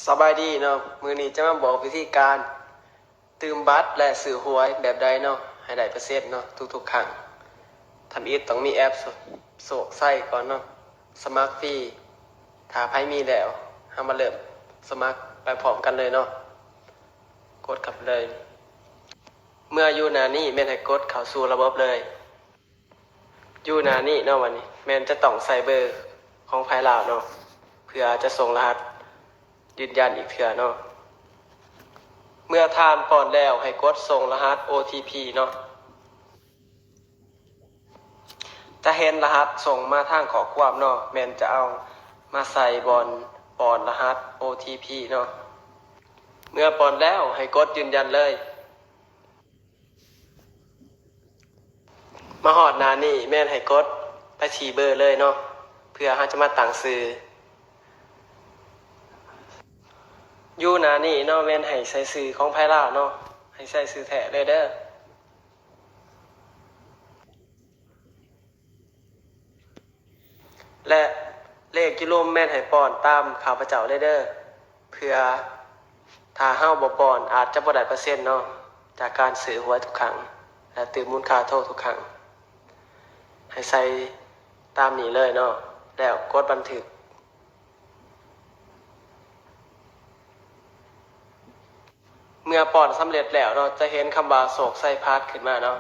ສະບາຍດີເນາະ, ມື້ນີ້ຈະມາບອກວິທີການຕື່ມບັດ ແລະ ຊື້ຫວຍແບບໃດເນາະ ໃຫ້ໄດ້ເປີເຊັນເນາະ ທຸກໆຄັ້ງ. ທຳອິດຕ້ອງມີແອັບໂຊກໄຊກ່ອນເນາະ, ສະໝັກຟຣີ. ຖ້າໃຜມີແລ້ວ ເຮົາມາເລີ່ມສະໝັກໄປພ້ອມກັນເລີຍເນາະ. ກົດເຂົ້າໄປເລີຍ. ເມື່ອຢູ່ໜ້ານີ້ແມ່ນໃຫ້ກົດເຂົ້າສູ່ລະບົບເລີຍ. ຢູ່ໜ້ານີ້ເນາະ, ບັດນີ້ແມ່ນຈະຕ້ອງໃສ່ເບີຂອງພາຍລາວເນາະ ເພື່ອຈະສົ່ງລະຫັດຢືນຢັນອີກເທື່ອເນາະ. ເມື່ອທ່ານປ້ອນແລ້ວໃຫ້ກົດສົ່ງລະຫັດ ໂອທີພີ ເນາະ. ຈະເຫັນລະຫັດສົ່ງມາທາງຂໍ້ຄວາມເນາະ, ແມ່ນຈະເອົາມາໃສ່ບ່ອນປ້ອນລະຫັດ ໂອທີພີ ເນາະ. ເມື່ອປ້ອນແລ້ວໃຫ້ກົດຢືນຢັນເລີຍ. ມາຮອດໜ້ານີ້ແມ່ນໃຫ້ກົດໄປທີ່ເບີເລີຍເນາະ ເພື່ອເຮົາຈະມາຕັ້ງຊື່. ຢູ່ໜ້ານີ້ເນາະ ແມ່ນໃຫ້ໃສ່ຊື່ຂອງພາຍລາວເນາະ, ໃຫ້ໃສ່ຊື່ແທ້ເລີຍເດີ. ແລະ ເລກຢູ່ລຸ່ມແມ່ນໃຫ້ປ້ອນຕາມຂ້າພະເຈົ້າເລີຍເດີ, ເພື່ອຖ້າເຮົາບໍ່ປ້ອນອາດຈະບໍ່ໄດ້ເປີເຊັນເນາະ ຈາກການຊື້ຫວຍທຸກຄັ້ງ ແລະ ຕື່ມມູນຄ່າໂທທຸກຄັ້ງ. ໃຫ້ໃສ່ຕາມນີ້ເລີຍເນາະ ແລ້ວກົດບັນທຶກ. ເມື່ອປ້ອນສຳເລັດແລ້ວເນາະ ຈະເຫັນຄຳວ່າໂຊກໄຊພລັດຂຶ້ນມາເນາະ.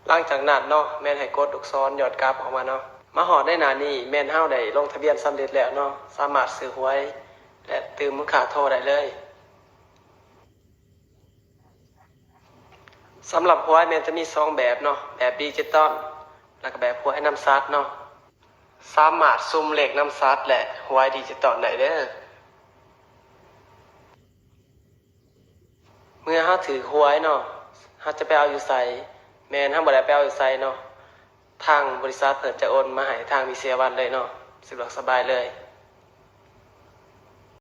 ຫຼັງຈາກນັ້ນເນາະ ແມ່ນໃຫ້ກົດລູກສອນຍ້ອນກັບອອກມາເນາະ. ມາຮອດໃນໜ້ານີ້ແມ່ນເຮົາໄດ້ລົງທະບຽນສຳເລັດແລ້ວເນາະ, ສາມາດຊື້ຫວຍ ແລະ ຕື່ມມູນຄ່າໂທໄດ້ເລີຍ. ສຳລັບຫວຍແມ່ນຈະມີສອງແບບເນາະ, ແບບດິຈິຕອນ ແລະ ກໍແບບຫວຍນຳສັດເນາະ. ສາມາດສຸ່ມເລກນຳສັດ ແລະ ຫວຍດິຈິຕອນໄດ້ເດີ. ເມື່ອເຮົາຖືກຫວຍເນາະ ເຮົາຈະໄປເອົາຢູ່ໃສ? ແມ່ນເຮົາບໍ່ໄດ້ໄປເອົາຢູ່ໃສເນາະ, ທາງບໍລິສັດເພິ່ນຈະໂອນມາໃຫ້ທາງວິຊາວັນເລີຍເນາະ, ສະດວກສະບາຍເລີຍ.